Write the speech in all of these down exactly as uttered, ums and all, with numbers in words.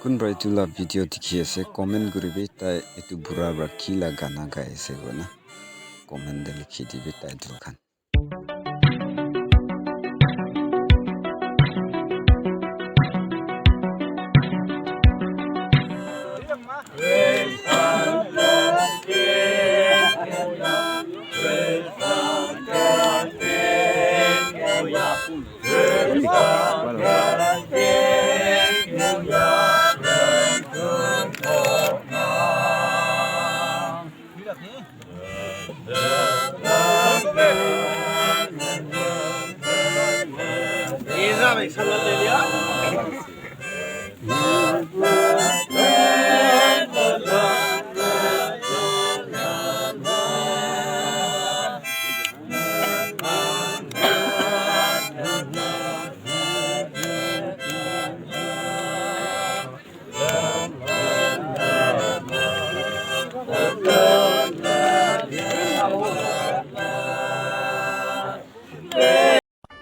Kunba etu la video dikhi ase, comment kuribi, tai etu bura para ki la gana gai ase koina comment te likhi dibi title khan.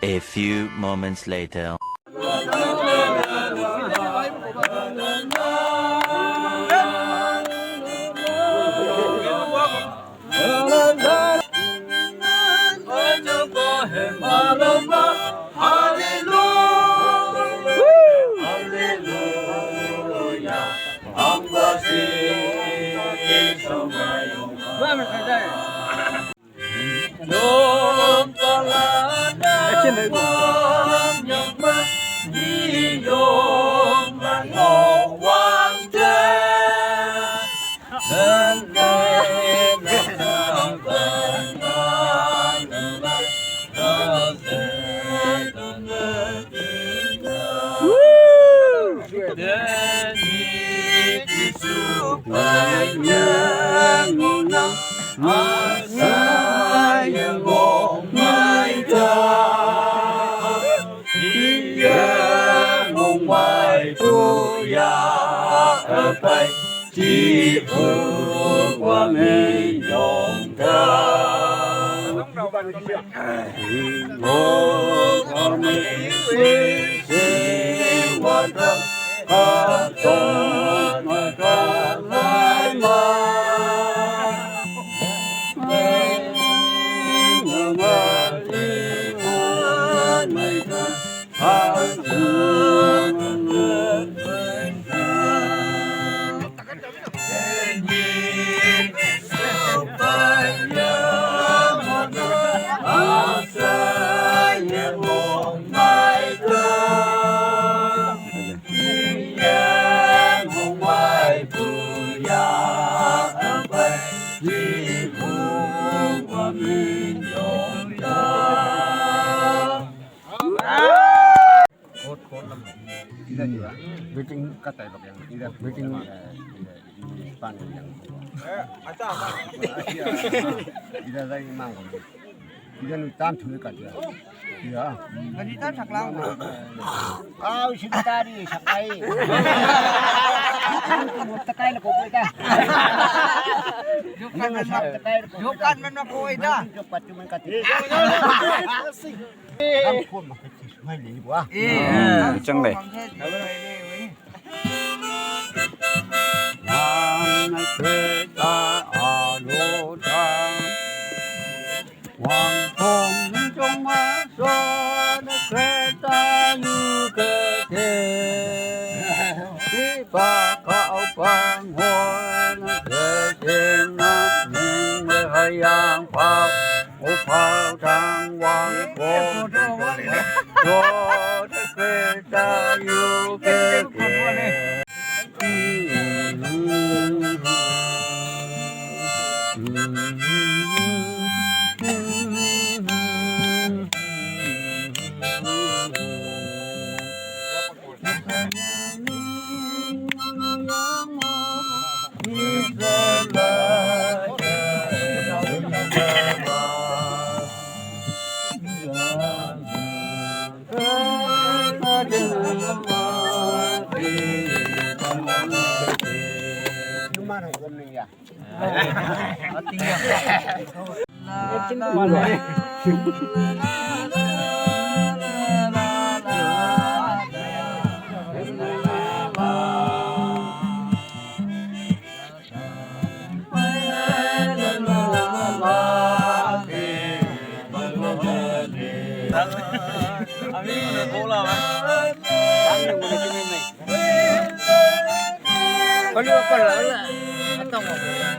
A few moments later. Meeting katai bak yang, ida meeting, eh, ida, ida, pan yang. Ida lagi mang. Ida nu tan thu ka dia. Ya. Kadi tan saklang. Au, secretary sakai. Takai la ko ko ida. Jokan man na ko ida. Jokan man na ko ida. Jok patu man kati. Ang kon makati. Mai le wa. Eh. Chang le. Con lỡ là không.